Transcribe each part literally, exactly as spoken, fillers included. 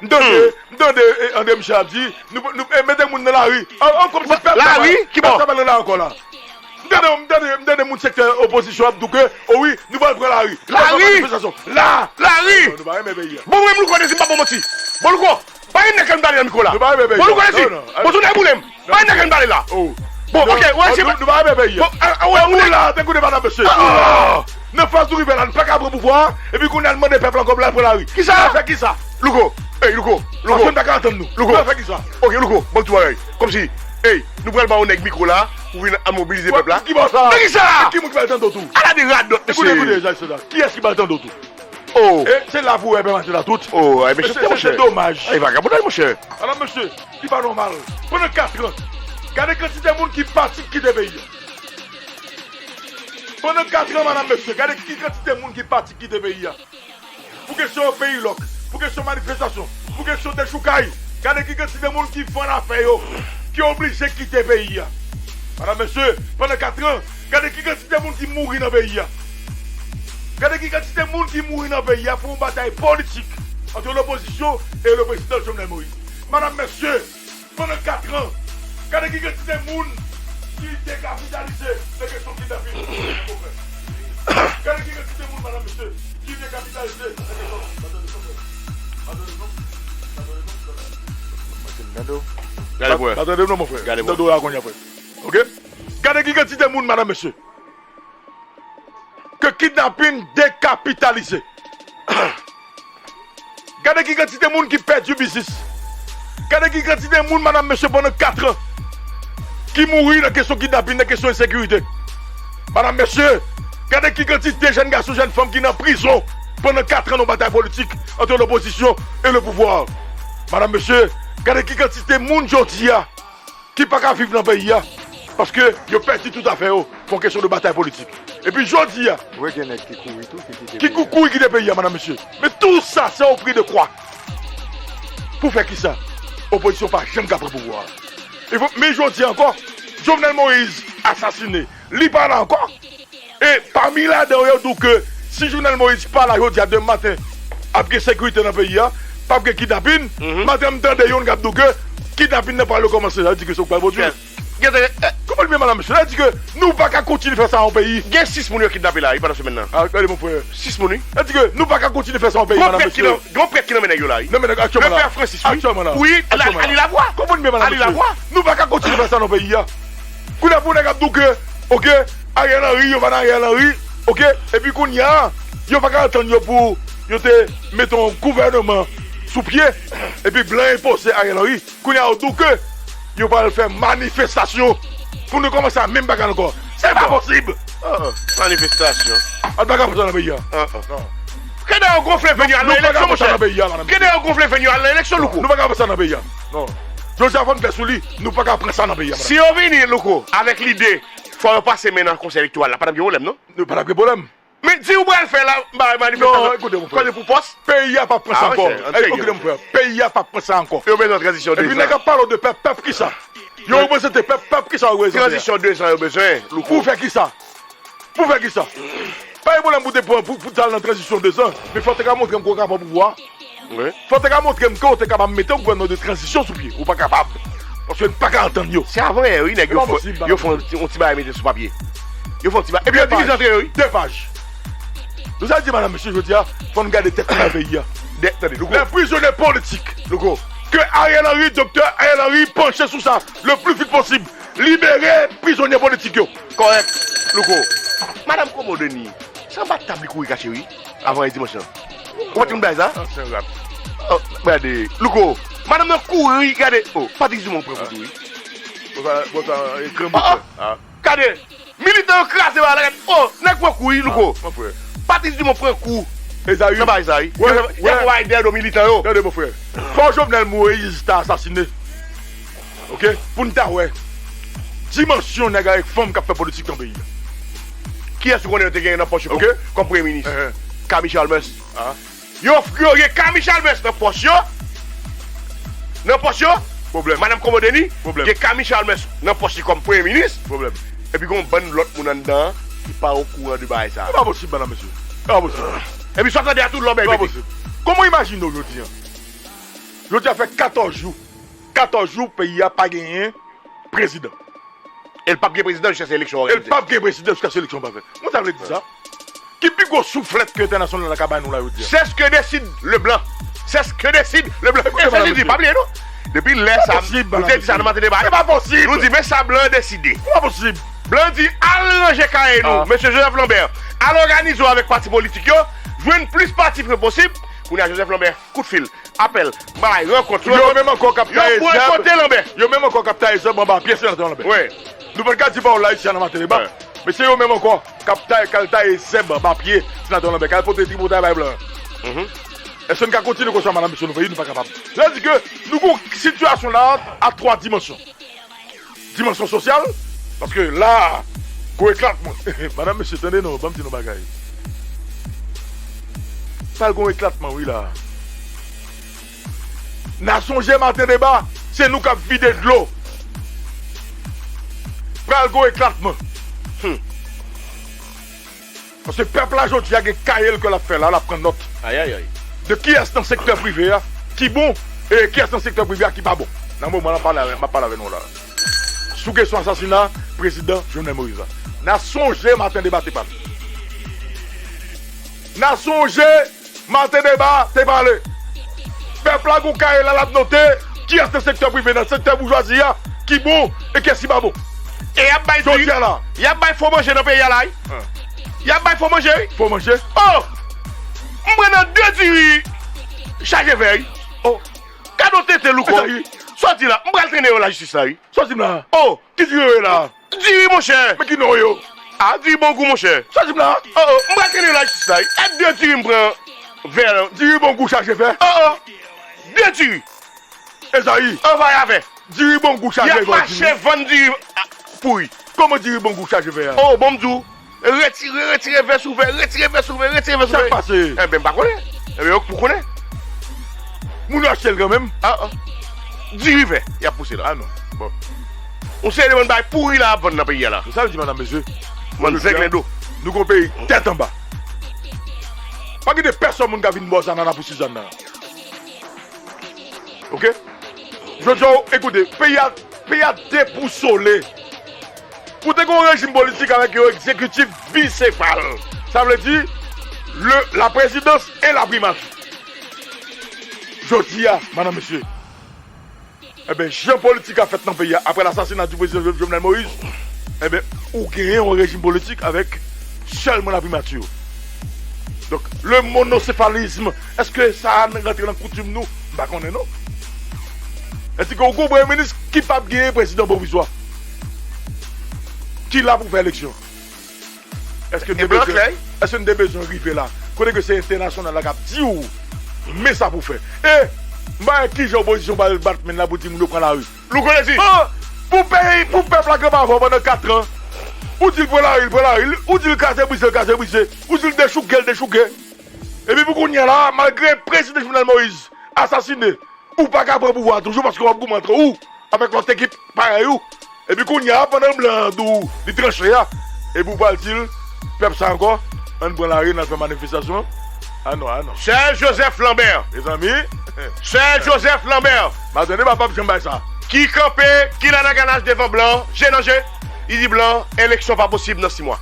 M tande, m tande, e, André Michel ap di, nou, nou, e, mete moun nan lari. An, an, kòmsi pèp la pa, lari? Ki bò? Pèp la pa nan lari ankò la. M tande, m tande, m tande moun sektè opozisyon ap di ke, o wi, nou pral pran lari. Nou pral pran manifestasyon. Lari? La! Lari! Non, nou pa renmen peyi a. Bon, mwen, Louko, di m pa bon manti. Bon, Louko, pa gen nèg k ann pale nan mikwo la. Nou pa renmen peyi a. Bon, Louko, di, non, non, bon, tou nèg boule m. Pa gen nèg k ann pale la. Oh. Bon, non, ok, wè, non, se nou, nou pa renmen peyi a. Bon, a, a, wè, ou la, te koute madanm mesye. Ah. Ou la. Nan faz nou rive la, nou pa ka pran pouvwa a, epi kounye a nou mande pèp la ankò pou l al pran lari. Kisa? Fè kisa? Louko, ey, Louko, Louko. Paske nou pa ka antann nou. Louko. Fè kisa? Ok, Louko, bon, ti bagay. Kòmsi, ey, nou pral ba yon nèg mikwo la, pou vin al mobilize pèp la. Ki bò sa? Fè kisa? Ki moun ki pral tande w tou? Ala de radòt, mesye. Ekoute, ekoute, Jacques César. Kiyès ki pral tande w tou? Oh. E se la pou w wè pèp la tout. Oh, ay, mesye, se domaj. Ay, vagabondaj, monchè. Madanm mesye, li pa nòmal. Pandan kat an, gade kantite moun ki pati kite peyi a. Pandan kat an, madanm mesye, gade ki kantite moun ki pati kite peyi a. Pou kesyon peyi lòk, pou kesyon manifestasyon, pou kesyon dechoukay, gade ki kantite moun ki vann afè yo, ki oblije kite peyi a. Madanm mesye, pandan kat an, gade ki kantite moun ki mouri nan peyi a. Gade ki kantite moun ki mouri nan peyi a pou yon batay politik ant lopozisyon e le prezidan Jovenel Moïse. Madanm mesye, pandan kat an, gade ki kantite moun ki dekapitalize nan kesyon kidnapin. Gade ki kantite moun, madanm mesye, ki dekapitalize nan kesyon. Gade pou wè. Pa tande non, mon frè. Gade pou wè. Tande w la kounye a, frè. Ok? Gade ki kantite moun, madanm mesye, ke kidnapin dekapitalize. Gade ki kantite moun ki pèdi biznis. Gade ki kantite moun, madanm mesye, pandan kat an, ki mouri nan kesyon kidnapin, nan kesyon ensekirite. Madanm mesye, gade ki kantite jèn gason, jèn fanm ki nan prizon pandan kat an nan batay politik ant lopozisyon e le pouvwa. Madanm mesye, gade ki kantite moun jodi a ki pa ka viv nan peyi a, paske yo pèdi tout afè yo pou yon kesyon de batay politik. Epi jodi a, wi, gen nèg ki kouri tou, ki kite peyi a. Ki kou-, kouri kite peyi a, madanm mesye. Men tou sa, se au prix de quoi? Pou fè kisa? Opozisyon pa janm ka pran pouvwa a. E pou, men jodi a ankò, Jovenel Moïse asasine. Li pa la ankò. E pami ladan yo, yo di w ke si Jovenel Moïse pa la jodi a, demen maten, ap gen sekirite nan peyi a, p ap gen kidnapin. Mhm. Maten, m tande youn k ap di w ke kidnapin nan pral rekòmanse. Sa vle di ke se ou k pral pwodui. Gen, gen, eh, konprann byen, madanm mesye. Sa vle di ke nou pa ka kontinye fè sa nan yon peyi. Gen sis moun yo kidnape la, wi, pandan semèn nan. Ah, gade, mon frè. Sis moun, wi. Sa vle di ke nou pa ka kontinye fè sa nan yon peyi, madanm mesye. Gon prèt ki nan, gon prèt ki nan men nèg yo la, wi. Nan men nèg, aktyèlman la. Le pè Francis, wi. Aktyèlman la. Wi, aktyèlman la. Ali Lavoie. Konprann byen, madanm mesye. Ali Lavoie. Nou pa ka kontinye fè sa nan yon peyi a. Kounye a pou nèg ap di w ke, ok, Ariel Henry, yo pa nan Ariel Henry, ok, epi kounye a, yo pa ka antann yo pou yo te mete yon gouvènman sou pye, epi blan enpoze Ariel Henry. Kounye a, yo di w ke yo pral fè manifestasyon pou nou kòmanse a menm bagay ankò. Se pa posib! Ah, ah. Manifestasyon. A, nou pa ka fè sa nan peyi a. Ah, ah. Non. Kede yo gonfle venn yo al nan eleksyon, monchè. Kede yo gonfle venn yo al nan eleksyon, Louko. Nou pa ka fè sa nan peyi a. Non. Jodi a, fò n klè sou li, nou pa ka pran sa nan peyi a, madanm. Si yo vini, Louko, avèk lide, fò yo pase men nan konsèy elektoral la, pa t ap gen pwoblèm, non? Nou pa t ap gen pwoblèm. Men di ou pral fè la, ba manifestasyon. Non, ekoute, mon frè. Koze pou pòs? Peyi a p ap pran sa ankò. Ah, monchè, ann serye. Ekoute, mon frè, peyi a p ap pran sa ankò. Yo bezwen tranzisyon de zan. Epi nèg ap pale w de pèp, pèp kisa? Yo reprezante pèp, pèp kisa yo reprezante a? Tranzisyon de zan yo bezwen, Louko. Pou fè kisa? Pou fè kisa? Pa gen pwoblèm pou te pran, pou, pou t al nan tranzisyon de zan, men fò w te ka montre m ke w ka pran pouvwa a. Wi. Fò w te ka montre m ke w te kapab mete yon gouvènman de tranzisyon sou pye. Ou pa kapab. Paske n pa ka antann yo. Se avan yè, wi, nèg yo fè, yo fè yon ti, yon ti bagay mete sou papye. Yo fè yon ti bagay. Epi yo divize antre yo, wi. De paj. Nou sa di, madanm, mesye, jodi a, fò n gade tèt nou nan peyi a. De, tande, Louko. Les prisonniers politiques. Louko. Ke Ariel Henry, doktè Ariel Henry, panche sou sa le plus vite possible. Libere prizonye politik yo. Kòrèk, Louko. Madanm Komo Denis, se anba tab li kouri kache, wi, avan yè dimanch lan. Ou pa t konn bagay sa? Ansyen rat. Oh, gade, Louko. Madanm nan kouri, gade. Oh, Patrice Dumont pran kou tou, wi. Bon, sa, bon, sa, e, granmoun. Ah, ah. Gade. Militan yo kraze bagay la, gade. Oh, nèg pran kou, wi, Louko. Ah, mon frè. Patrice Dumont pran kou. Ezayi. Nan bagay sa, wi. Wè, y ap, y ap wè. Wè dèyè do militan yo. Tande, mon frè. Fò Jovenel Moïse ta asasine. Ok? Pou n ta wè dimansyon nèg avèk fanm k ap fè politik nan peyi a. Kiyès ou konnen yo te genyen nan pòch yo kòm, kòm premye minis? Enhen. Kami Chalmers. Ah. Yo, yo gen Kami Chalmers nan pòch yo. Nan pòch yo. Pwoblèm. Madanm Komo Denis. Pwoblèm. Gen Kami Chalmers nan pòch li kòm premye minis. Pwoblèm. Epi gen yon bann lòt moun anndan an ki pa okouran de bagay sa a. Se pa posib, madanm, mesye. Se pa posib. Epi sa w tande a tou lòbèy pete. Se pa posib. Kòman w imajine w jodi a? Jodi a fè katòz jou. Katòz jou, peyi a pa genyen prezidan. E l p ap gen prezidan jiskaske eleksyon an òganize. E l p ap gen prezidan jiskaske eleksyon an pa fèt. Moun sa vle di sa? Ki pi gwo souflèt ke entènasyonal la ka bay nou la jodi a? C'est ce que décide le blanc. C'est ce que décide le blanc. E se li di, pa bliye non. Depi lè sa, nou te di sa nan maten deba. E pa posib. Nou di, men sa blan an deside. E pa posib. Blan an di, al ranje kay nou, mesye Joseph Lambert. Al òganize w avèk pati politik yo. Jwenn plis pati ke posib. Kounye a, Joseph Lambert, kout fil, apèl, bay, rankont sou rankont. Yo menm ankò k ap taye zèb. Yo bwaykote Lambert. Yo menm ankò k ap taye zèb anba pye senatè Lambert. Wi. Nou pa t ka di pawòl la isi a nan maten deba. Men se yo menm ankò k ap taye, k al taye zèb anba pye senatè Lambert, k al pote tripotay bay blan. Èske n ka kontinye konsa, madanm, mesye, nou peyi? Nou pa kapab. Sa vle di ke nou gon sitiyasyon la a twa dimansyon. Dimansyon sosyal, paske la, gon eklatman. Madanm, mesye, tande non, ban m di nou bagay. Pral gon eklatman, wi, la. N a sonje maten deba, se nou k ap vide dlo. Pral gon eklatman. Paske pèp la jodi a gen kaye l ke l ap fè la, l ap pran nòt. Ayayay. De kiyès nan sektè prive a ki bon e kiyès nan sektè prive a ki pa bon. Nan moman an, m ap pale avè, m ap pale avè nou la. Sou kesyon asasina prezidan Jovenel Moïse la. N a sonje maten deba te pale. N a sonje maten deba te pale. Pèp la gon kaye la, l ap note kiyès nan sektè prive, nan sektè boujwazi a ki bon e kiyès ki pa bon. E y ap bay diri, y ap bay fo manje nan peyi a la, wi. Y ap bay fo manje, wi. Fo manje? Oh! M pran nan de diri chaje vè, wi. Oh! Gade yon tete louko. Sa w di la? M pral trennen yo lajistis la, wi. Sa w di m la? Oh! Ki diri yo ye la? Diri, monchè. Men ki non yo? Ah, diri bon gou, monchè. Sa w di m la? Oh, oh, m pral trennen yo lajistis la, wi. E de diri m pran vè. Diri bon gou chaje vè? Oh, oh. De diri. Ezayi. Anvaye avè. Diri bon gou chaje vè. Y ap mache vann diri, ah, pouri. Kòman diri bon gou chaje vè a? Oh, bon m di w. Retire, retire vè sou vè, retire vè sou vè, retire vè sou vè. Sa k pase? Enben, m pa konnen. Enben, yo pou konnen. Moun yo achte l kanmenm? Ah, ah. Diri vè, y ap pouse la. Ah non. Bon. Yon seri de bann bagay pouri la ap vann nan peyi a la. Sa vle di, madanm, mesye, bann zenglendo. Nou gon peyi tèt anba. Pa gen de pèsòn moun ka vin ba w zanana pou Suzanne nan. Oke? Jodi a, ekoute, peyi a, peyi a depousole. Ou te gen yon rejim politik avèk yon egzekitif bisefal. Sa vle di, le, la présidence et la primature. Jodi a, madanm, mesye, enben, jan politik ap fèt nan peyi a, apre lasasina di prezidan Jo-, Jovenel Moïse, enben, ou genyen yon rejim politik avèk sèlman la primati. Donk, le monosefalizm, èske sa rantre nan koutim nou? M pa konnen, non. Èske ou gon premye minis ki p ap genyen prezidan pwovizwa? Ki la pou fè eleksyon? Èske n te bezwen, èske n te bezwen rive la? Kote ke se entènasyonal la k ap di w, men sa pou fè. E, m pa wè kijan opozisyon pral bat men la pou di moun yo pran lari. Louko Lezi. Ah! Pou peyi, pou pèp la kanpe avè w pandan kat an. Ou di l pran lari, l pran lari. Ou di l kraze brize, l kraze brize. Ou di l dechouke, l dechouke. Epi pou kounye a la, malgre prezidan Jovenel Moïse asasine, ou pa ka pran pouvwa a toujou paske w ap goumen antre ou avèk lòt ekip parèy ou. Epi kounye a, pandan blan an di w li tranche a, epi w pral di l, pèp sa ankò, ann pran lari, n al fè manifestasyon. Ah non, ah non. Sè Joseph Lambert. Mezanmi. Sè Joseph Lambert. Maten deba p ap janm bay sa. Ki kanpe, ki lanaganaj devan blan, je nan je, li di blan, eleksyon pa posib nan sis mwa.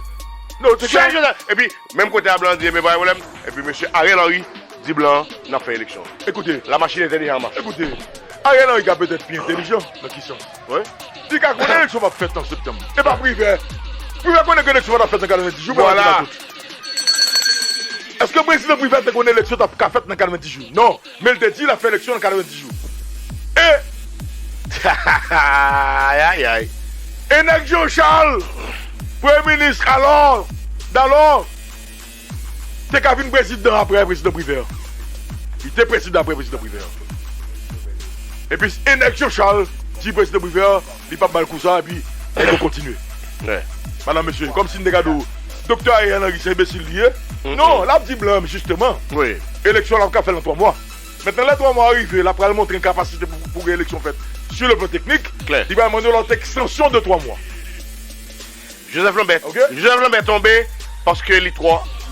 Non, se Sè Joseph. Epi, menm kote a blan di, men pa gen pwoblèm. Epi mesye Ariel Henry di blan, n ap fè eleksyon. Ekoute. La machine intelligente marche. Ekoute. Ariel Henry ka petèt pi entèlijan nan kesyon. Wi. Li ka konnen eleksyon p ap fèt an septanm. E pa Privè. Privè konnen ke eleksyon pa t ap fèt an katrevendis jou. Vwala. Èske prezidan Privè te konnen eleksyon t ap ka fèt nan katrevendis jou? Non. Men l te di l ap fè eleksyon nan katrevendis jou. E ayayay. E nèg Jean Charles, premye minis alò, dalò, te ka vin prezidan apre prezidan Privè. Li te prezidan apre prezidan Privè. Epi, e nèg Jean Charles di prezidan Privè, li p ap ba l kou sa, epi nèg yo kontinye. Madanm, mesye, kòmsi n te ka di w, Doktè Ariel Henry se enbesil li ye. Non, l ap di blan, jisteman. Eleksyon l ap ka fè l nan twa mwa. Mentnan, lè twa mwa a rive, l ap pral montre l kapasite pou, pou gen eleksyon fèt. Sur le plan technique, li pral mande yon lòt ekstansyon de twa mwa. Joseph Lambert. Joseph Lambert tonbe paske li twò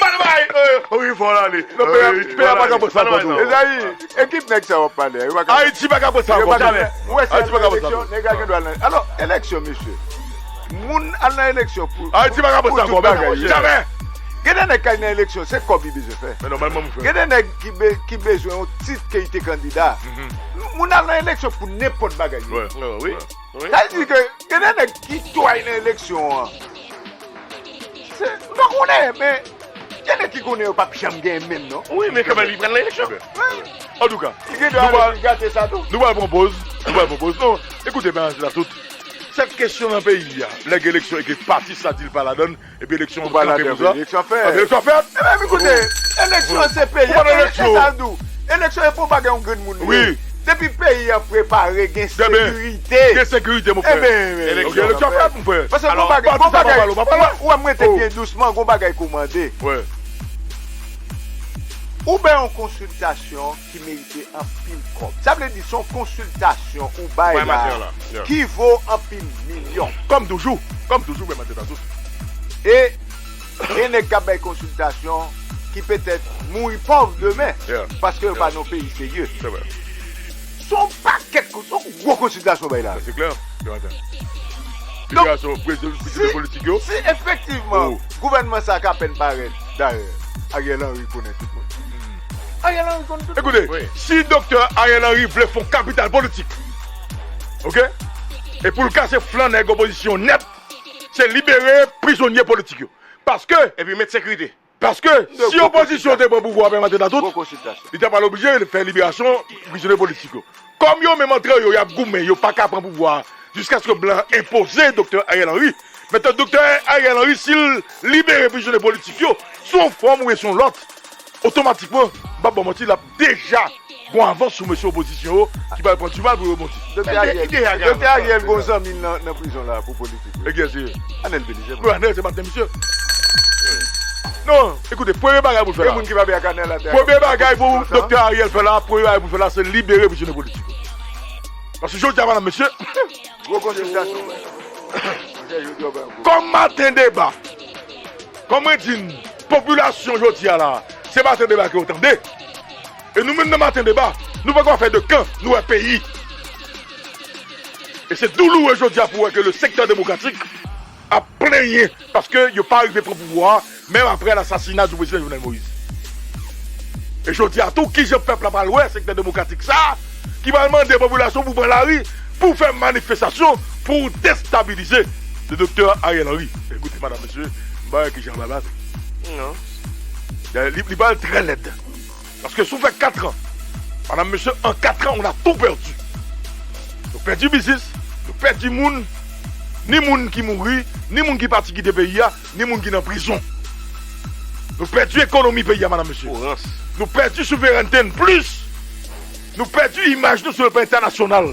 Mal bay! Wi, fò l ale. Non, peyi a pa ka pran sa ankò tou. Ezayi, e ki nèg sa w ap pale a? Ayiti pa ka pran sa ankò, jamè. Ayiti pa ka pran sa ankò. Nèg la gen dwa nan. Alò, eleksyon, mesye. Moun al nan eleksyon pou Ayiti pa ka pran sa ankò, jamè. Gen de nèg k al nan eleksyon, se kòb li bezwen fè. Men nòmalman, mon frè. Gen de nèg ki, be, ki bezwen yon tit ke li te kandida. Moun al nan eleksyon pou nenpòt bagay. Wi. Sa vle di ke gen de nèg ki tou al nan eleksyon an. Se, nou pa konnen, men gen nèg ki konnen yo p ap janm genyen menm, non. Wi, men kanmenm, li pral nan eleksyon. Antouka, nou pral gate sa tou. Nou pral pran poz. Nou pral pran poz. Non, ekoute, men, la tout. Sèt kesyon nan peyi a, lè gen eleksyon e ke pati sa di l pa ladann, epi eleksyon kanpe pou sa. Eleksyon fèt. Ebyen, ekoute, eleksyon se peyi a, men se sa l di w. Eleksyon e pa yon bagay yon grenn moun li ye. Depi peyi a prepare, gen sekirite. Gen sekirite, mon frè. Ebyen, eleksyon fèt, mon frè. Paske gon bagay, gon bagay, ou wè m rete byen dousman, gon bagay kou mande. Ou bay yon konsiltasyon ki merite anpil kòb. Sa vle di se yon konsiltasyon ou bay la ki vo anpil milyon. Kòm toujou, kòm toujou, men mande ta tout. E gen nèg k ap bay konsiltasyon ki petèt mouri pòv demen paske yo pa nan yon peyi serye. Se yon pakèt, se yon gwo konsiltasyon bay la. Se klè, se maten. Donk, si, si efektivman gouvènman sa ka apèn parèt, dayè, Ariel Henry konnen tout moun. Ariel Henry konn tout moun. Ekoute, si doktè Ariel Henry vle fè yon kapital politik, oke? E pou l kase flann nèg opozisyon nèt, se libere prizonye politik yo. Paske, epi met sekirite. Paske si opozisyon te pran pouvwa a, Pè Maten Tatout, li ta pral oblije fè liberasyon prizonye politik yo. Kòm yo menm antre yo, y ap goumen, yo pa ka pran pouvwa a jiskaske blan enpoze doktè Ariel Henry. Mentnan, doktè Ariel Henry, si l libere prizonye politik yo, sou yon fòm oubyen sou yon lòt, otomatikman, m p ap ba w manti, l ap deja gon avans sou mesye opozisyon yo ki pral pran dimal pou yo monte. Doktè Ariel, doktè Ariel gon zanmi l nan, nan prizon la pou politik. E kiyès li ye? Anèl Belize. Wi, Anèl se patnè misye. Non, ekoute, premye bagay pou l fè la. Gen moun ki pa byen ak Anèl atè. Premye bagay pou doktè Ariel fè la, premye bagay pou l fè la, se libere prizonye politik yo. Paske jodi a, madanm, mesye, gwo konsiltasyon. Kòm maten deba, kòm mwen di n, popilasyon jodi a la, se maten deba ke yo tande. E nou menm nan maten deba, nou poko fè de kan, nou wè peyi. E se douloure jodi a pou wè ke le sektè demokratik ap plenyen paske yo pa rive pran pouvwa a, menm aprè lasasina du prezidan Jovenel Moïse. E jodi a tou, kijan pèp la pral wè sektè demokratik sa a, ki pral mande popilasyon pou pran lari, pou fè manifestasyon, pou destabilize le doktè Ariel Henry? Ekoute, madanm, mesye, m pa wè kijan bagay la pase. Non. Li, li pral trè lèd. Paske si w fè kat an, madam, mesye, an kat an, on a tout pèdi. Nou pèdi biznis, nou pèdi moun, ni moun ki mouri, ni moun ki pati kite peyi a, ni moun ki nan prizon. Nou pèdi ekonomi peyi a, madam, mesye. Nou pèdi souverènte n plis. Nou pèdi imaj nou sou le plan entènasyonal.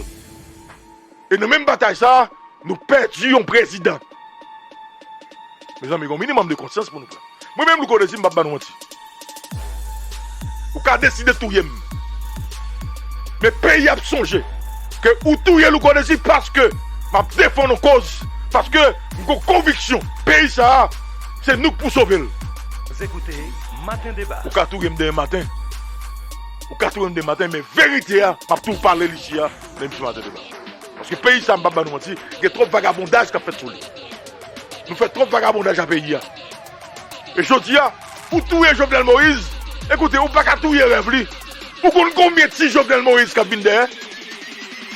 E nan menm batay sa a, nou pèdi yon prezidan. Mezanmi, gen yon minimòm de konsyans pou nou pran. Mwen menm, Louko Dezi, m p ap ba nou manti. Ou ka deside touye m. Men peyi ap sonje ke ou touye Louko Dezi paske m ap defann yon koz, paske m gen konviksyon peyi sa a, se nou k pou sove l. Ou ka touye m demen maten. Ou ka touye m demen maten, men verite a, m ap tou pale l isi a, menm si maten deba. Paske peyi sa, m p ap ba nou manti, gen twòp vagabondaj k ap fèt sou li. Nou fè twòp vagabondaj a peyi a. E jodi a, ou touye Jovenel Moïse, ekoute, ou pa ka touye rèv li. Ou konn konbyen ti Jovenel Moïse k ap vin dèyè?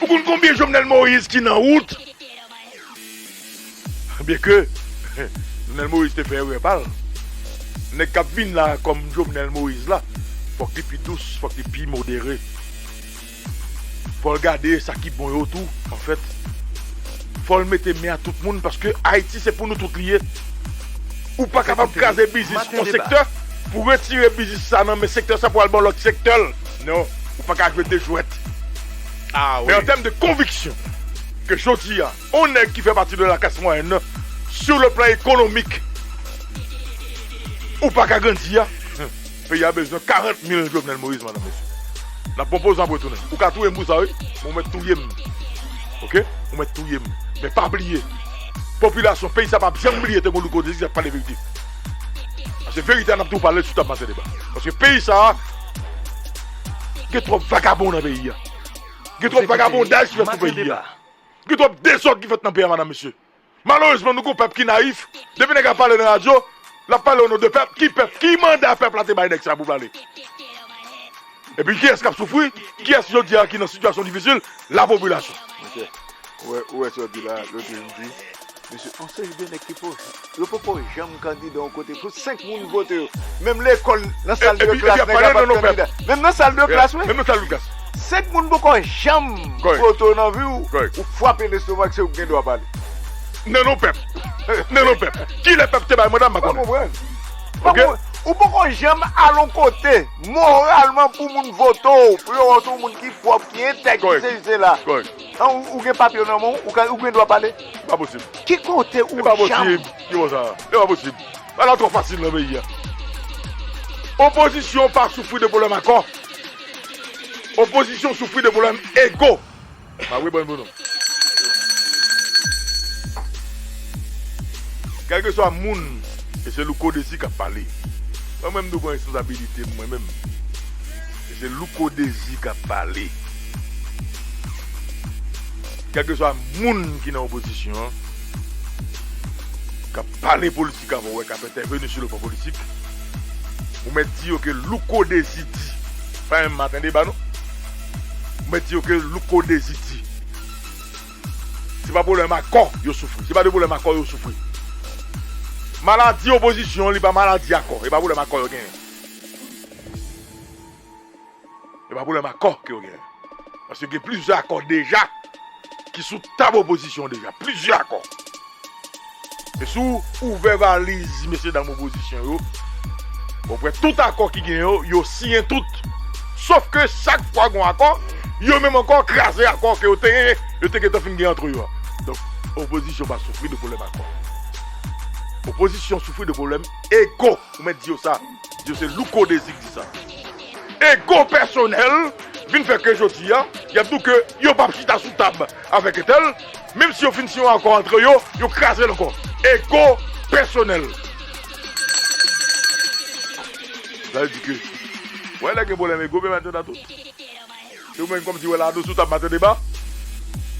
Ou konn konbyen Jovenel Moïse ki nan wout? Byenke Jovenel Moïse te fè erè pa l, nèg k ap vin la kòm Jovenel Moïse la, fòk li pi dous, fòk li pi modere. Fò l gade sa ki bon yo tou, anfèt. Fò l mete men a tout moun, paske Ayiti se pou nou tout li ye. Ou pa kapab kraze biznis yon sektè pou retire biznis sa nan men sektè sa pou al ban lòt sektè l. Non, ou pa ka jwe de jwèt. Men an tèm de konviksyon, ke jodi a, yon nèg ki fè pati de la classe moyenne, sur le plan économique, ou pa ka grandi a, peyi a bezwen karant mil Jovenel Moïse, madam, mesye. N ap pran poz, n ap retounen. Ou ka touye m pou sa, wi. Men ou mèt touye m. Oke? Ou mèt touye m. Men pa bliye. Popilasyon peyi sa p ap janm bliye te gen Louko Dezi ki t ap pale verite. Paske verite a, n ap tou pale l sou tab maten deba. Paske peyi sa a, gen twòp vagabon nan peyi a. Gen twòp vagabondaj ki fèt sou peyi a. Gen twòp dezòd ki fèt nan peyi a, madam, mesye. Malerezman, nou gon pèp ki nayif. Depi nèg la pale nan radyo, l ap pale o non de pèp. Ki pèp? Ki manda pèp la te bay nèg sa pou pale? Epi kiyès k ap soufri? Kiyès jodi a ki nan sitiyasyon difisil? Lapopilasyon. Mesye, ou wè, ou wè sa w di la, lòt jou m di, mesye, on seri de nèg ki po-, yo poko janm kandida yon kote pou senk moun vote yo. Menm lekòl, nan sal de klas, nèg la pa t kandida. Menm nan sal de klas, wi. Menm nan sal de klas. Senk moun poko janm vote w nan vi w, ou frape lestomak, se ou ki gen dwa pale. Nan non pèp. Nan non pèp. Kilè pèp te bay manda, m pa konnen. Oke? Ou poko janm al yon kote, moralman, pou moun vote w, pou yo wè w se yon moun ki pwòp, ki entèg, ki sesi, sela. An, ou, ou gen papye w nan men w, ou ka, ou gen dwa pale. Se pa posib. Ki kote ou janm... Se pa posib. Ki bon sa? Se pa posib. Bagay la twò fasil nan peyi a. Opozisyon pa soufri de pwoblèm akò. Opozisyon soufri de pwoblèm ego. M ap reponn pou nou. Kèlkeswa moun, e se Louko Dezi k ap pale. Mwen menm, m dwe pran responsabilite m mwen menm. E se Louko Dezi k ap pale. Kèlkeswa moun ki nan opozisyon an, k ap pale politik avè w, k ap entèveni sou le plan politik, ou mèt di yo ke Louko Dezi di. Pa menm maten deba, non. Ou mèt di yo ke Louko Dezi di. Se pa pwoblèm akò yo soufri. Se pa de pwoblèm akò yo soufri. Maladi opozisyon, li pa maladi akò. E pa pwoblèm akò yo genyen. E pa pwoblèm akò ke yo genyen. Paske gen plizyè akò deja ki sou tab opozisyon deja. Plizyè akò. E si w ouvè valiz, mesye dam opozisyon yo, w ap wè tout akò ki genyen yo, yo siyen tout. Sof ke chak fwa gen akò, yo menm ankò kraze akò ke yo te genyen, yo te gentan fin gen antre yo a. Donk, opozisyon pa soufri de pwoblèm akò. Opozisyon soufri de pwoblèm ego. Ou mèt di yo sa. Di yo se Louko Dezi ki di sa. Ego pèsonèl vin fè ke jodi a, y ap di w ke yo p ap chita sou tab avèk entèl, menm si yo fin siyen yon akò antre yo, yo kraze l ankò. Ego pèsonèl. Sa vle di ke, wè, lè gen pwoblèm ego, men maten tou. Se ou menm kòmsi wè la nou sou tab maten deba.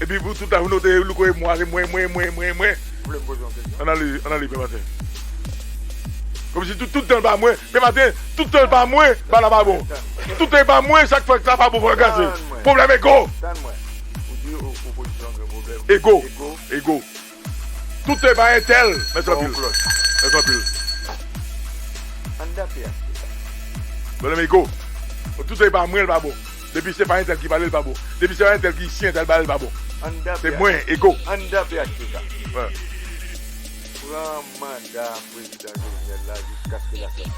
Epi pou tout la jounen ou te Louko e mwa, se mwen, mwen, mwen, mwen, mwen. Ou vle m poze yon kesyon? Ann ale, ann ale, Pè Maten. Kòmsi tout, tout tan l pa mwen. Pè Maten, tout tan l pa mwen, bagay la pa bon. Tout tan l pa mwen, sa k fè sa pa bon, frè Gase. Tann mwen. Pwoblèm ego. Tann mwen. Ou di o-, opozisyon gen pwoblèm. Ego. Ego. Ego. Tout tan l pa entèl. Mèsi anpil. Mèsi anpil. Dape achte sa. Pwoblèm ego. Tout sa e pa mwen, l pa bon. Depi se pa entèl ki pale, l pa bon. Depi se pa entèl ki si entèl pale, l pa bon. Ann dape Se mwen, ego. Ann dape achte sa. Wè. Pran manda prezidan Jovenel la jiskaske l asasen.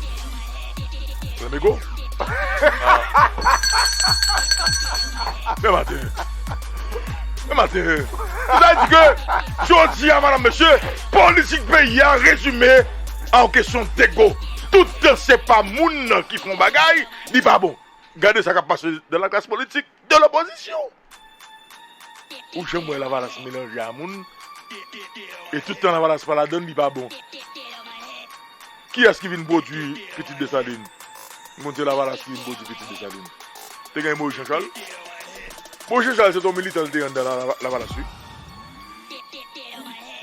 Pwoblèm ego. Men maten. Men maten. Sa vle di ke jodi a, madanm, mesye, politik peyi a rezime a yon kesyon dego. Toutan se pa moun nan ki fè yon bagay, li pa bon. Gade sa k ap pase dans la classe politique de l'opposition. Ou janm wè Lavalas melanje a moun, e tout tan Lavalas pa ladann, li pa bon. Kiyès ki vin pwodui Pitit Desalin? Moun se Lavalas ki vin pwodui Pitit Desalin. Te gen Moyiz Janchal. Moyiz Janchal se te yon militan, li te anndan la, la, Lavalas, wi.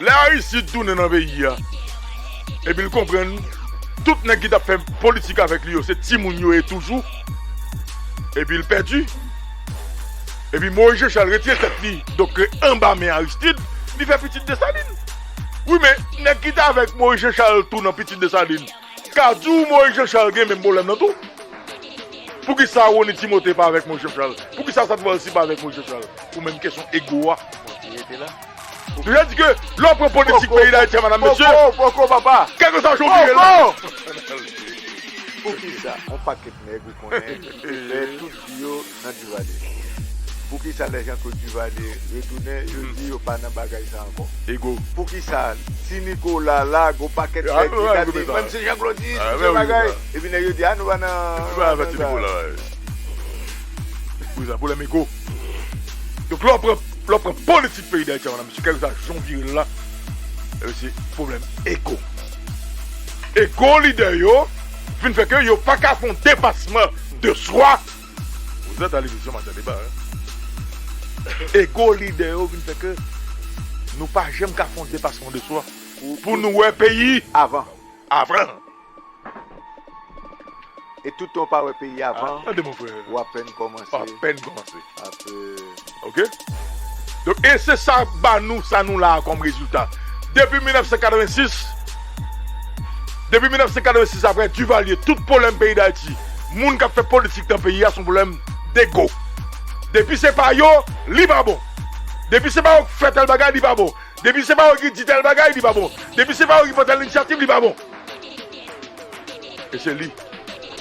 Lè Aristid tounen nan peyi a, epi l konprann tout nèg ki t ap fè politik avèk li yo se timoun yo ye toujou, epi l pèdi, epi Moyiz Janchal retire tèt li, donk, anba men Aristid, li fè Pitit Desalin. Wi, men nèg ki t avèk Moyiz Janchal tou nan Pitit Desalin ka di w Moyiz Janchal gen menm pwoblèm nan tou. Poukisa Rony Timote pa avèk Moyiz Janchal? Poukisa Sat Volcy pa avèk Moyiz Janchal? Pou menm kesyon ego a. Bon, ti rete la. Deja di ke lè w pran politik peyi Dayiti a, madanm, mesye, poko, poko, papa. Kèlkeswa jan w vire l la. Poukisa yon pakèt nèg ou konnen te fè tout vi yo nan Duvalier? Poukisa lè Jean-Claude Duvalier retounen, yo di yo pa nan bagay sa ankò? Ego. Poukisa Ti Nicolas la, gon pakèt nèg ki ta di, menm si Jean-Claude di, tout se bagay, epi nèg yo di, a, nou pa nan, nou pa nan sa. Wi, sa pwoblèm ego. Donk, lè w pran, lè w pran politik peyi Dayiti a, madanm, mesye, kèlkeswa jan w vire l la, e se pwoblèm ego. Ego lidè yo vin fè ke yo pa ka fè yon depasman de swa. Vous êtes à l'émission Maten Deba, hein? Ego lidè yo vin fè ke nou pa janm ka fè yon depasman de swa pou nou wè peyi avan. Avan. E toutan w pa wè peyi avan, tande, mon frè, w apèn kòmanse. W apèn kòmanse. Ap, euh, Ok? Donk, e se sa ba nou, sa nou la a kòm rezilta. Depi mil nèf san katrevensis, depi mil nèf san katrevensis, apre Duvalier, tout pwoblèm peyi Dayiti, moun k ap fè politik nan peyi a, se yon pwoblèm dego. Depi se pa yo, li pa bon. Depi se pa yo k fè tèl bagay, li pa bon. Depi se pa yo ki di tèl bagay, li pa bon. Depi se pa yo ki pran tèl inisyativ, li pa bon. E se li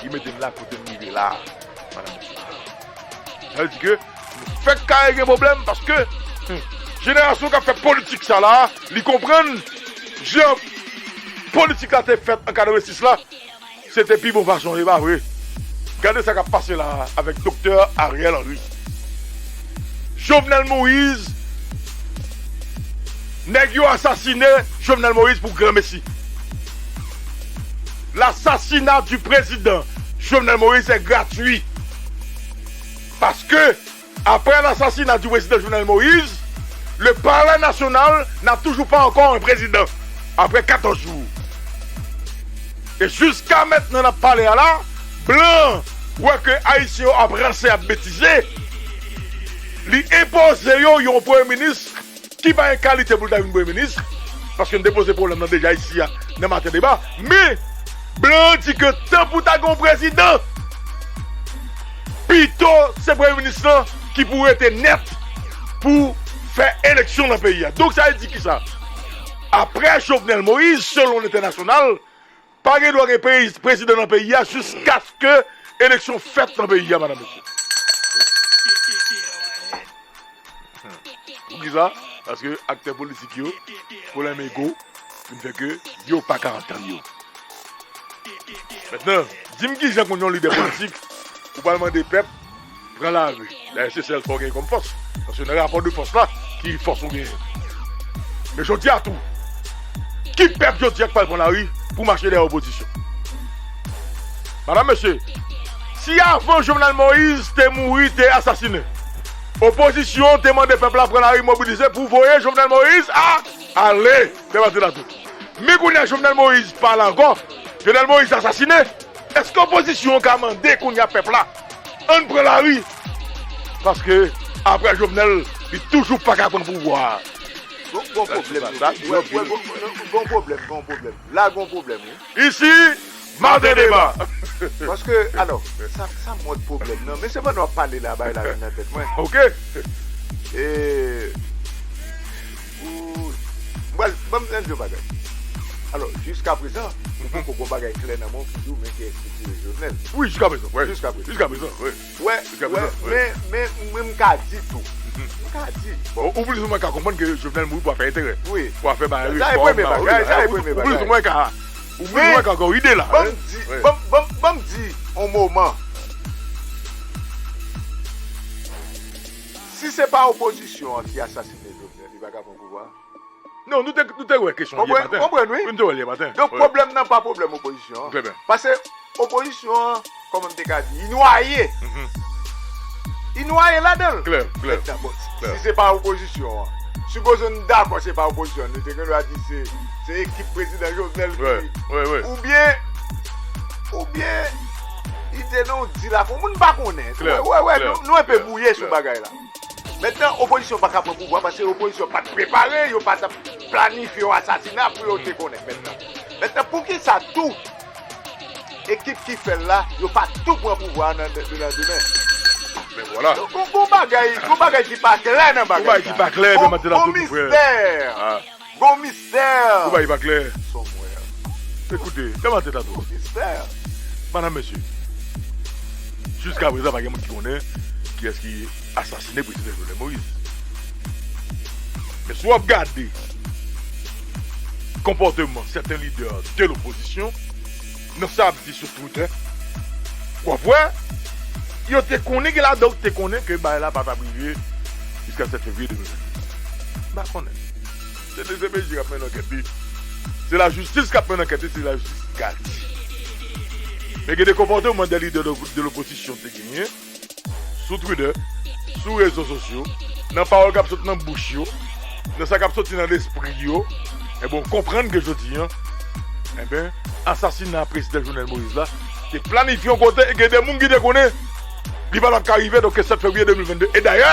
ki mete m la kote m rive la a, madanm, mesye. Sa vle di ke nou fèk kare gen pwoblèm paske, hmm, jenerasyon k ap fè politik sa la, li konprann jan politik la te fèt an katrevensis la, se te pi bon fason, e pa vre? Gade sa k ap pase la a avèk Doktè Ariel Henry. Jovenel Moïse, nèg yo asasine Jovenel Moïse pou granmesi. L'assassinat du président Jovenel Moïse est gratuit. Parce que, après l'assassinat du président Jovenel Moïse, le palais national n'a toujours pas encore un président. Après quatorze jours. E jiska mentnan n ap pale a la, blan wè ke Ayisyen yo ap ranse, ap betize, li enpoze yo yon premye minis ki pa gen kalite pou l ta vin premye minis, paske n te poze pwoblèm nan deja isi a nan Maten Deba, men blan di ke tan pou ta gen yon prezidan, pito se premye minis lan ki pou rete nèt pou fè eleksyon nan peyi a. Donk, sa vle di kisa? Apre Jovenel Moïse, selon lentènasyonal, pa gen dwa gen prezi-, prezidan nan peyi a jiskaske eleksyon fèt nan peyi a, madanm, mesye. Poukisa? Paske aktè politik yo, pwoblèm ego, vin fè ke yo pa ka antann yo. Mentnan, di m kijan konn yon lidè politik, ou pral mande pèp pran lari. Dayè, se sèl sa w genyen kòm fòs. Paske nan rapò de fòs la, ki fòs ou genyen. Men jodi a tou, ki pèp jodi a k pral pran lari pou mache dèyè opozisyon? Madanm, mesye, si avan Jovenel Moïse te mouri, te asasinen, opozisyon te mande pèp la pran lari, mobilize pou voye Jovenel Moïse a, ale, pèp la te la tou. Men kounye a Jovenel Moïse pa la ankò, Jovenel Moïse asasinen, èske opozisyon an ka mande kounye a pèp la, ann pran lari? Paske apre Jovenel, li toujou pa ka pran pouvwa a. Gon, gon pwoblèm, gon pwoblèm, gon pwoblèm. La gon pwoblèm, wi. Isi, Maten deba. Paske, alò, sa, sa mòd pwoblèm nan. Men se pandan w ap pale la, bagay la vin nan tèt mwen. Ok. E, ou, mwen, ban m di yon bagay. Alò, jiska prezan, ou poko gon bagay klè nan men w ki di w men kiyès ki tire Jovenel. Wi, jiska prezan. Wi. Jiska prezan. Jiska prezan, wi. Wè, Jiska wè, prezan, wi. Men, men, men m ka di tou. M ka di. Bon, ou plis ou mwen ka konprann ke Jovenel mouri pou afè enterè. Wi. Pou afè bagay Sa e refòm, premye bagay, bagay, wi, sa e ou, premye ou plis ou bagay. mwen ka, ou plis ou mwen ka korije la. Ban Wi. m di, Wi. ban, ban, ban m di yon moman. Si se pa opozisyon an ki asasinen Jovenel, li pa ka pran pouvwa a. Non, nou te, nou te wè kesyon yè Konprann, maten. konprann, wi. Wi, nou te wè l yè maten. Donk, Wi. Pwoblèm nan pa pwoblèm opozisyon an. Trè byen. Paske opozisyon an, kòman m te ka di, li nwaye. Mhm. Li nwaye ladan l. Klè, klè. Mèt nan bòs. Klè. Si se pa opozisyon an. Sipoze n dakò se pa opozisyon an. Nou te gen dwa di se, se ekip prezidan Jovenel Wi, ki. wi, wi. Oubyen, oubyen, li te nan yon dil ak yon moun pa konnen. Klè, Wè, wè, wè, klè, nou, nou enpe klè, bwouye sou klè. Bagay la. Mentnan, opozisyon pa ka pran pouvwa paske opozisyon pa t prepare, yo pa t ap planifye yon asasina pou yo te konnen mentnan. Mentnan, poukisa tou ekip ki fè l la, yo pa tou pran pouvwa a nan de, de nan demen? Men vwala. Donk, gon, gon bagay, gon bagay ki pa klè nan bagay Gon bagay ki pa klè, Gon, Bèl Maten la gon tou pou frè. mistè. Ah. Gon mistè. Gon bagay ki pa klè. Somewhere. Ekoute, Bèl Maten la tou. Gon mistè. Madam, mesye, jiska prezan pa gen moun ki konnen kiyès ki asasinen prezidan Jovenel Moïse. Men si w ap gade konpòteman sèten lidè de lopozisyon nan sa y ap di sou Twitter, w ap wè yo te konnen gen ladan yo te konnen ke bagay la pa t ap rive jiska sèt fevriye de mil vennde. M pa konnen. Se D C P J k ap mennen ankèt li. Se lajistis k ap mennen ankèt li, se lajistis ki ka di. Men gen de konpòteman de lidè de, de lopozisyon te genyen sou Twitter, sou rezo sosyo, nan pawòl k ap sot nan bouch yo, nan sa k ap soti nan lespri yo, enben, w konprann ke jodi a, enben, asasina prezidan Jovenel Moïse la te planifye yon kote e gen de moun ki te konnen li pa t ap ka rive, donk, sèt fevriye de mil vennde. E dayè,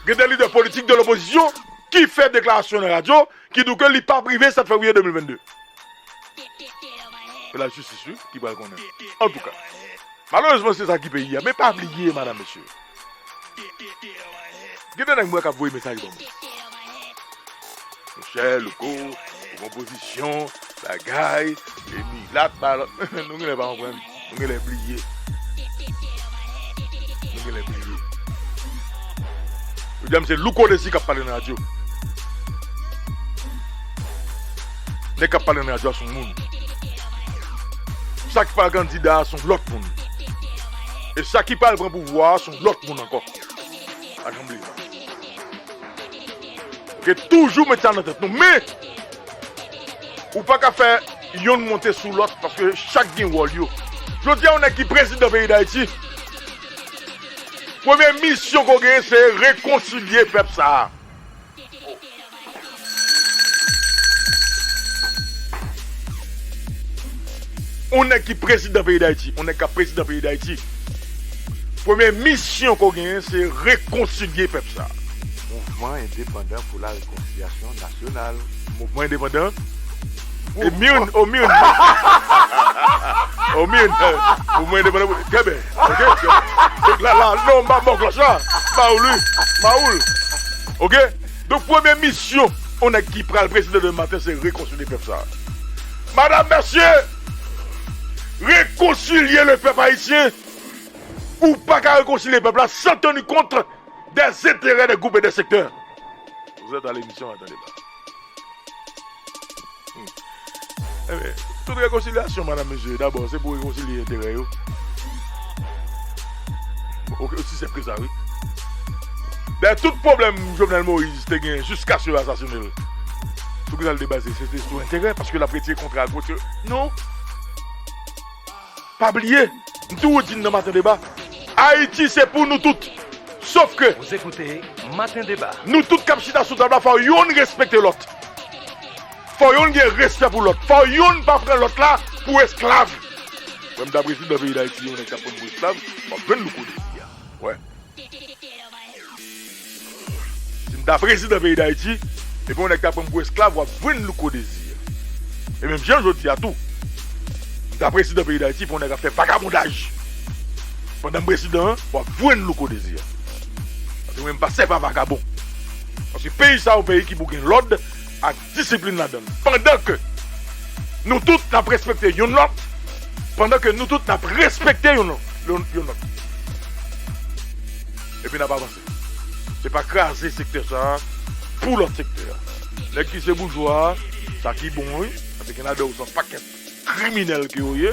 gen de lidè politik de lopozisyon ki fè deklarasyon nan radyo ki di w ke li p ap rive sèt fevriye de mil vennde. Se lajistis, wi, ki pral konnen. Antouka, malerezman, se sa ki peyi a. Men pa bliye, madam, mesye. Gen de nèg m wè k ap voye mesaj ban mwen. Monchè, Louko, ou pran pozisyon, bagay, e milat, pa lòt. Nou genlè pa konprann. Nou genlè bliye. Nou genlè bliye. Yo di a m se Louko Désir k ap pale nan radyo. Nèg k ap pale nan radyo a se yon moun. Sa ki pral kandida a se yon lòt moun. E sa ki pral pran pouvwa a se yon lòt moun ankò. Pa janm bliye sa. Ok, toujou met sa nan tèt nou. Men, ou pa ka fè yonn monte sou lòt paske chak gen wòl yo. Jodi a, yon nèg ki prezidan peyi Dayiti, premye misyon ke w genyen se rekonsilye pèp sa a. Yon nèg ki prezidan peyi Dayiti, yon nèg k ap prezidan peyi Dayiti, premye misyon ke w genyen se rekonsilye pèp sa a. Mouvman endepandan pou la rekonsilyasyon nasyonal. Mouvman endepandan? E Mirn, o Mirn. O Mirn, eh, mouvman endepandan pou, trè byen. Ok? Donk la, la, non, m pa bon klòch la. M pa ou li. M pa ou l. Ok? Donk, premye misyon yon nèg ki pral prezidan demen maten se rekonsilye pèp sa a. Madam, mesye, rekonsilye le pèp ayisyen. Ou pa ka rekonsilye pèp la sans tenir compte des intérêts des groupes et des secteurs. Vous êtes à l'émission Maten Deba. Hmm. Ebyen, tout rekonsilyasyon, madam, mesye, dabò, se pou rekonsilye enterè yo. Ok, osi senp ke sa, wi. Dayè, tout pwoblèm Jovenel Moïse te gen jiskaske yo asasinen l, sou ki sa l te baze? Se te sou enterè, paske l ap retire kontra ak Wotye. Non. Pa bliye, m toujou di n nan Maten Deba, Ayiti se pou nou tout. Sof ke Vous écoutez Matin Débat. Nou tout k ap chita sou tab la, fò yonn respekte lòt. Fò yonn gen respè pou lòt. Fò yonn pa pran lòt la pou esklav. Mwen, m ta prezidan peyi Dayiti, yon nèg t ap pran m pou esklav, w ap jwenn Louko Désir a. Wè. Si m ta prezidan peyi Dayiti, epi yon nèg ta pran m pou esklav, w ap jwenn Louko Désir. E menm jan jodi a tou, m Ta prezidan peyi Dayiti, pou yon nèg ap fè vagabondaj. Pandan m prezidan an, w ap jwenn Louko Dezi a. Paske mwen, m pa sèvi a vagabon. Paske peyi sa, yon peyi ki pou gen lòd ak disiplin ladan l. Pandan ke nou tout n ap respekte youn lòt, pandan ke nou tout n ap respekte youn lòt, youn, youn lòt. Epi n ap avanse. Se pa kraze sektè sa a pou lòt sektè a. Nèg ki se boujwa a, sa ki bon, wi, paske gen ladan yo se yon pakèt kriminèl ke yo ye,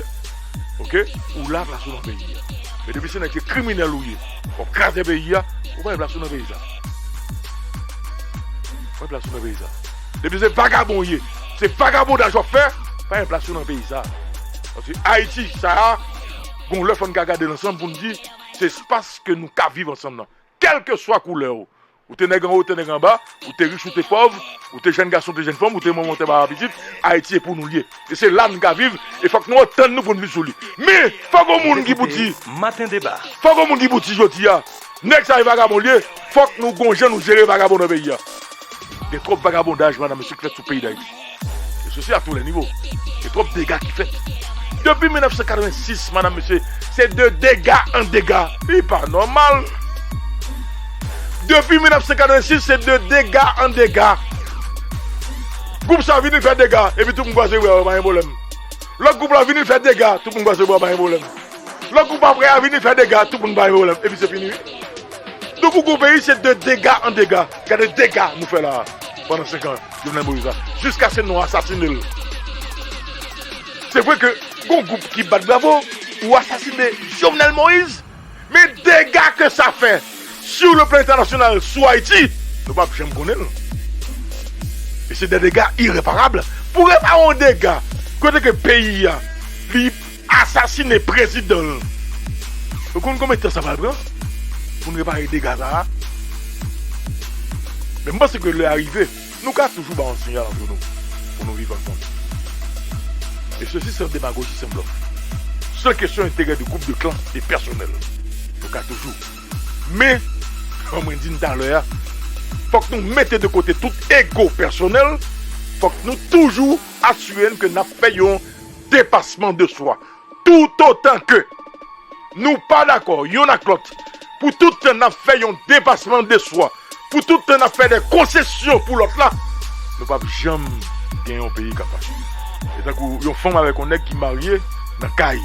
oke, ou la plas ou nan peyi a. Men depi se nèg se kriminèl ou ye, w ap kraze peyi a, ou pa gen plas ou nan peyi sa. Ou pa gen plas ou nan peyi sa. Depi se vagabon ou ye, se vagabondaj w ap fè, pa gen plas ou nan peyi sa. Paske Ayiti sa a, gon lè fò n ka gade l ansanm pou n di, se espas ke nou ka viv ansanm nan. Kèlkeswa koulè w, ou te nèg anwo, ou te nèg anba, ou te rich, ou te pòv, ou te jèn gason, ou te jèn fanm, ou te manman, ou te papa pitit, Ayiti e pou nou l ye. E se la n ka viv, e fòk nou antann nou pou n viv sou li. Men, fòk gon moun ki pou di, Maten Deba. Fòk gon moun ki pou di jodi a, nèg sa e vagabon l ye, fòk nou gon jan nou jere vagabon nan peyi a. Gen twòp vagabondaj, madanm, mesye, ki fèt sou peyi Dayiti. E sesi a tou lè nivo. Gen twòp dega ki fèt. Depi mil nèf san katrevensis, madanm, mesye, se de dega an dega. Li pa nòmal. Depi mil nèf san katrevensis, se de dega an dega. Gwoup sa vini fè dega, epi tout moun kwaze bra yo, pa gen pwoblèm. Lòt gwoup la vini fè dega, tout moun kwaze bra, pa gen pwoblèm. Lòt gwoup apre a vini fè dega, tout moun pa gen pwoblèm. Epi se fini, wi. Donk, ou gon peyi, se de dega an dega. Gade dega nou fè la a pandan senk an Jovenel Moïse la. Jiskaske nou asasine l. Se vre ke gon gwoup ki bat bravo pou asasine Jovenel Moïse, men dega ke sa fè sur le plan entènasyonal sou Ayiti, nou p ap janm konnen l. E se de dega ireparab. Pou repare yon dega, kote ke peyi a, li asasine prezidan l. Ou konn konbyen tan sa pral pran pou n repare dega sa a? Men m panse ke lè a rive, nou ka toujou ba yon siyal antre nou pou nou viv ansanm. E sesi se yon demagoji, se yon blòf. Se kesyon enterè de gwoup, de klan e pèsonèl. Nou ka toujou. Men, jan mwen di n talè a, fòk nou mete de kote tout ego pèsonèl, fòk nou toujou asire n ke n ap fè yon depasman de swa. Toutotan ke nou pa dakò yonn ak lòt, pou tout tan n ap fè yon depasman de swa, pou tout tan n ap fè de konsesyon pou lòt la, nou p ap janm gen yon peyi k ap mache. E tankou yon fanm avèk yon nèg ki marye nan kay,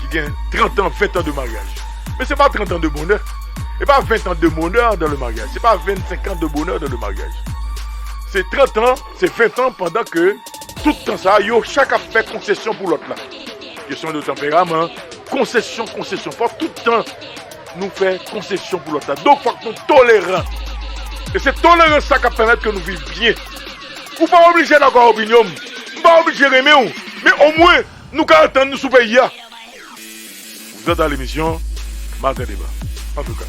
ki gen trant an, ven tan de maryaj. Men se pa trant an de bonè. E pa ven tan de bonè dans le mariage. Se pa vennsenk an de bonè dans le mariage. Se trant an, se ven tan pandan ke tout tan sa a, yo chak ap fè konsesyon pou lòt la. Kesyon de tanperaman, konsesyon, konsesyon. Fòk tout tan nou fè konsesyon pou lòt la. Donk, fòk nou toleran. E se tolerans sa k ap pèmèt ke nou viv byen. Ou pa oblije dakò ak opinyon m. M pa oblije renmen w. Men omwen, nou ka antann nou sou peyi a. Vous êtes dans l'émission Matin Débat. Antouka.